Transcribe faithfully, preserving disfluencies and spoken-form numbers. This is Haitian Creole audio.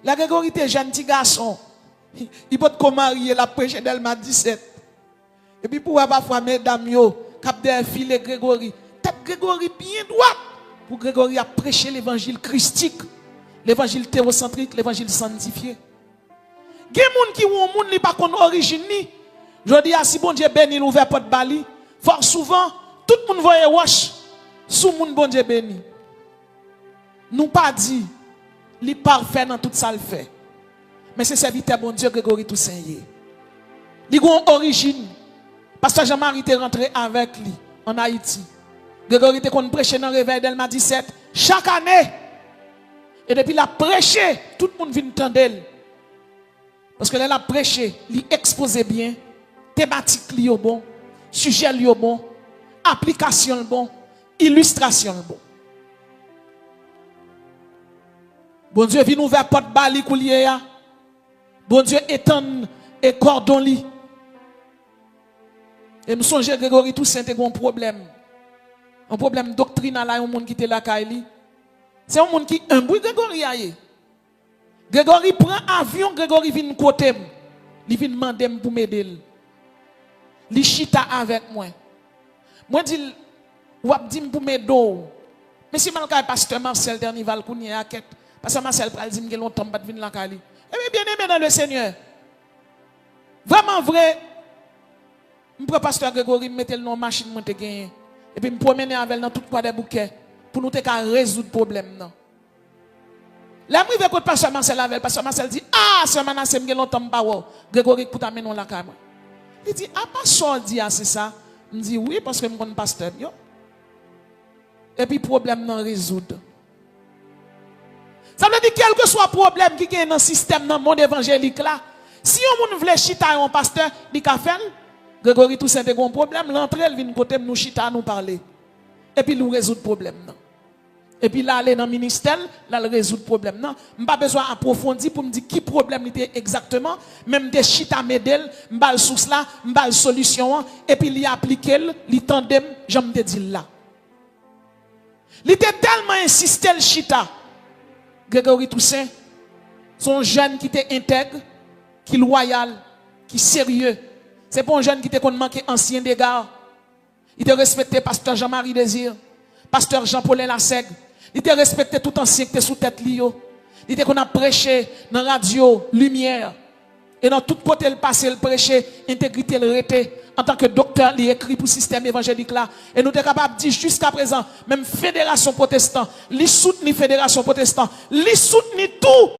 Lè Gregory te jèn ti gason, li potko marye, l ap preche Dèlma disèt. Epi pou wè pafwa medam yo k ap dèyè file Gregory. Tèt Gregory byen dwat pou Gregory ap preche levanjil kristik, levanjil tewosantrik, levanjil sanntifye. Gen moun ki wè yon moun li pa konn orijin li. Jodi a, si Bondye beni l, ouvè pòt ba li, fò souvan, tout moun voye wòch sou moun Bondye beni. Nou pa di li pafè nan tout sa l fè. Men se sèvitè Bondye Gregory Toussaint ye. Li gen yon orijin. Pastè Jean Marie te rantre avèk li ann Ayiti. Gregory te konn preche nan Revèy Dèlma disèt chak ane. E depi l ap preche, tout moun vin tande l. Paske lè l ap preche, li ekspoze byen, tematik li yo bon, sijè l yo bon, aplikasyon l bon, ilistrasyon l bon. Bondye vin ouvè pòt ba li koulye a. Bondye etann e kòdon li. E m sonje Gregory Toussaint te gen yon pwoblèm. Yon pwoblèm doktrinal a yon moun ki te lakay li. Se yon moun ki enb, wi, Gregory a ye. Gregory pran avyon, Gregory vin kote m. Li vin mande m pou m ede l. Li chita avèk mwen. Mwen di l, "W ap di m pou m ede w." Mesye m al kay pastè Marcel Ternival kounye a kèt. Pastè Marcel pral di m gen lontan m pa t vin lakay li. Ebyen, byeneme nan le Senyè, vrèman vre, m pran pastè Gregory, m mete l nan yon machin mwen te genyen. Epi m pwomennen avè l nan tout Kwadèboukè pou nou te ka rezoud pwoblèm nan. Lè m rive kot pastè Marcel avè l, pastè Marcel di, "A, sè Manasse, m gen lontan m pa wè w. Gregory k pou ta mennen w lakay mwen." Li di, "A pa sa w di a, se sa?" M di, "Wi, paske m konn pastè m yo." Epi pwoblèm nan rezoud. Sa vle di, kèlkeswa pwoblèm ki genyen nan sistèm nan mond evanjelik la, si yon moun vle chita yon pastè, li ka fè l. Gregory Toussaint te gen yon pwoblèm, l antre, l vin kote m, nou chita, nou pale. Epi nou rezoud pwoblèm nan. Epi l ale nan ministè l, l al rezoud pwoblèm nan. M pa bezwen apwofondi pou m di ki pwoblèm li te ye egzakteman, men m te chita m ede l, m ba l sous la, m ba l solisyon an, epi li aplike l, li tande m, jan m te di l la. Li te tèlman ensiste, l chita. Gregory Toussaint, se yon jèn ki te entèg, ki lwayal, ki serye. Se pa yon jèn ki te konn manke ansyen dega. Li te respekte pastè Jean Marie Désir, pastè Jean Paulin Lassègue. Li te respekte tout ansyen ki te sou tèt li yo. Li te konn ap preche nan radyo Limyè. E nan tout kote l pase, l preche, entegrite l rete. Antanke doktè, li ekri pou sistèm evanjelik la. E nou te kapab di jiskaprezan, menm Federasyon Pwotestan, li soutni Federasyon Pwotestan, li soutni tou